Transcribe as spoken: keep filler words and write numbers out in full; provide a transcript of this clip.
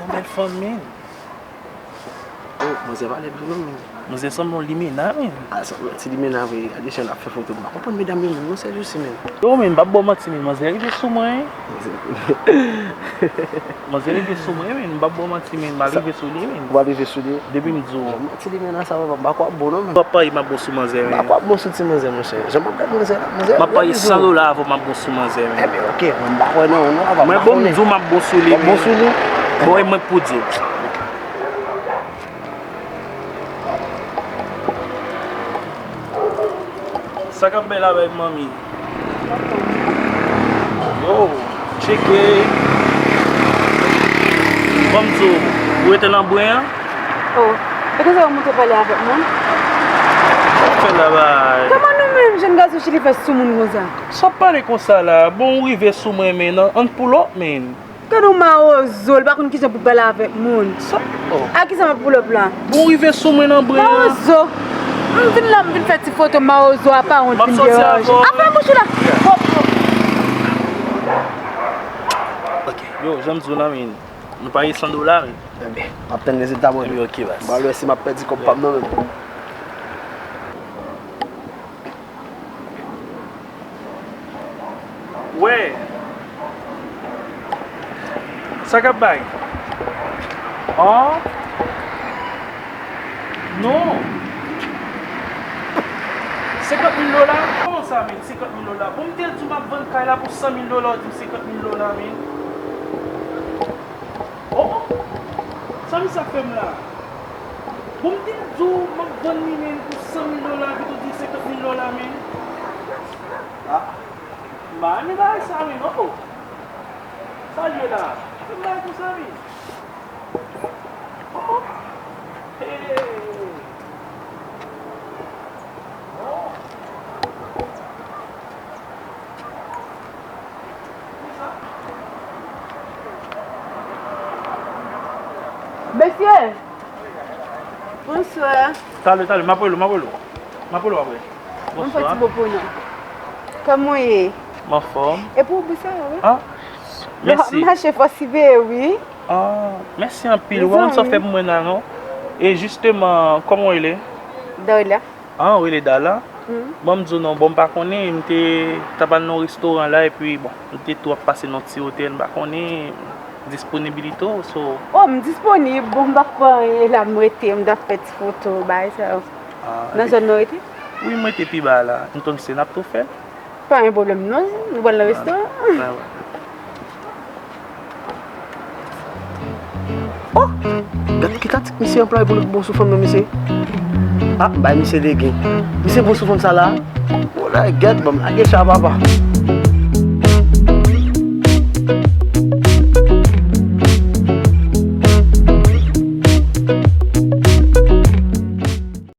Bèl fanm, men. Oh, manzè pa lèd vre non, men. Manzè sanble yon limena, men. Ah, sanble ti limena vre. Gade jan l ap fè foto. M pa konprann medam yo menm non, sèjousi, men. Yo, men, m p ap ba w manti, men. Manzè rive sou mwen, hein. Manzè rive sou mwen, men. M p ap ba w manti, men. M al rive sou li, men. Ou al rive sou li? Depi m di w. Ti limena sa, papa, m pa kwè ap bon non, men. M ap parye m ap bon sou manzè, men. M pa kwè ap bon sou ti manzè, monchè. Jan m ap gade manzè la, manzè. M ap parye san dola avan m ap bon sou manzè, men. Ebyen, oke, mwen m pa kwè non, non, papa. Mwen, bon, m di w m ap bon sou li, men. Bon sou li? Bon, e mwen k pou di w. Sa k ap bay la avèk manmi? Yo, tcheke. Ban m di w, ou rete nan bren an? Oh, e konsa yo monte pale avèk mwen? Sa k fè la bay? Kòman nou menm jèn gason Chili fè sou moun konsa? Sa w ap pale konsa la? Bon, ou rive sou mwen, men, an, an pull up, men. Gade yon mawozo, li pa konn kijan pou pale avèk moun. Sa? Oh. A kisa m ap pull up la? Bon, rive sou mwen nan bren an. Mawozo! M vin la, m vin fè ti foto mawozo, apa wont vin deranje. Afè bouch ou la! Ok. Yo, jan m di w la, men, nou parye san dola, men. Ebyen, m ap tann rezilta mwen. Ebyen, ok, baz. M pral wè si m ap pèdi kòb pa m nan menm. Wè. Sa k ap bay? An? Non. Senkant mil dola? Kòman sa, men, senkant mil dola? Bon, m te di w m ap vann kay la pou san mil dola, ou di m senkant mil dola, men. Oh, oh. Sa misye ap fè m la? Bon, m te di w m ap vann li, men, pou san mil dola, epi tou di senkant mil dola, men. Ah, m pa renmen bagay sa, men, oh. Sa l ye la? Ki bagay konsa, men? Oh, oh. Hey. Oh. Mesye! Bonswa. Talè, talè, m ap rele w, m ap rele w. M ap rele w apre. Mwen fè ti bo pou nou. Kòman w ye? M anfòm. E pou ou, bonswa, wi. Ah, mèsi. Mache fò si veye, wi. Ah, mèsi anpil. Ou pa konn sa w fè pou mwen la, non? E jisteman, kòman w rele? Dayla. Ah, ou rele Dala? Bon, m di w non, bon, m pa konnen, m te t ap al nan yon restoran la, epi, bon, m te tou ap pase nan ti otèl, m pa konnen disponibilite w, so. Oh, m disponib, bon, m p ap fè anyen la, m rete, m t ap fè ti foto, bagay sa yo. Ah, nan zòn nan w rete? Wi, m rete pi ba la, m konn se n ap tou fè. Pa gen pwoblèm non, nou pral nan restoran. Oh! Gad ki taktik misye anplwaye pou l bon sou fanm nan, mesye. Ah, bay misye legen. Misye bon sou fanm sa la. Olay, gad, ban m lage cha, papa.